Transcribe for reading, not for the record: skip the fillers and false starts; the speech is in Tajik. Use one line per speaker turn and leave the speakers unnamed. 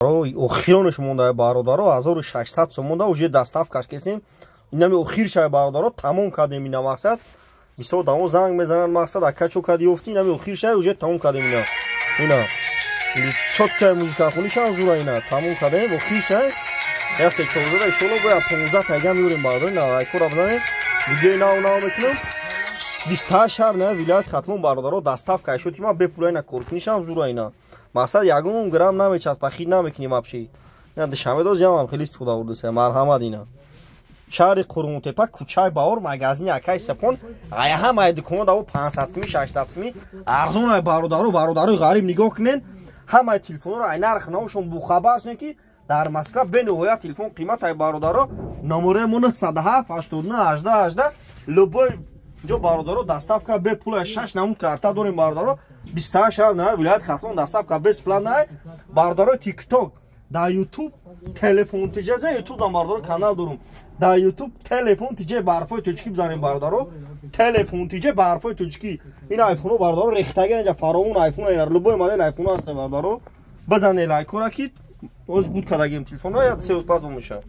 Охиронаш монда, бародаро, 1600 сом монда, уже доставкаш кесем. Инами охир шай, бародаро, тамом кардем. Ина мақсад, мисол, дамо занг мезананд, мақсад, ака, чо кади ёфти? Инами охир шай, уже тамом кардем. Ина чёткая музикахонишам зура. Ина тамом кардем, охир шай, я се чорзада. Иншолло, бояд 15 тайга меёрем, бародаро. Ина лайкора бизанем, видеои нав нав мекунем. 28 шаҳр на вилояти Хатлон, бародаро, доставка шуд ма бепула. Ина коркунишам зура. Ина мақсад, ягон грамм намечаспа, хит намекунем вообще. Ина Душанбе доз ямам хеле истифода бурдаса. Марҳамат, ина шаҳри Қурғонтепа, кӯчаи Баҳор, магазини акаи Сапон. Ая ҳамаи дуконо даво 500 сими, 600 сими арзон ай, бародаро. Бародарои ғариб, нигоҳ кунен, ҳамаи телефонро ай нарх навошон бухабар шунен, ки дар Москва бениҳоят телефон қимат ай, бародаро. Номерои мо 907 89 18 18. Любой ҷо, бародаро, доставка бепула, шаш намуд карта дорем, бародаро. 28 шаҳр на вилояти Хатлон доставка бесплатно. Бародарои Тикток, дар Ютуб Телефон Тиҷа, Ютуб дам, бародаро, канал дорум. Дар Ютуб Телефон Тиҷа ба ҳарфҳои тоҷикӣ бизанем, бародаро, Телефон Тиҷа ба ҳарфҳои тоҷикӣ. Ин айфоно, бародаро, рехтаги инҷа фаровон айфон, ина любой модел айфоно ҳаст, бародаро. Бизане лайкора, ки оз буд кардагим телефонро, я 3 рӯз пас бомеша.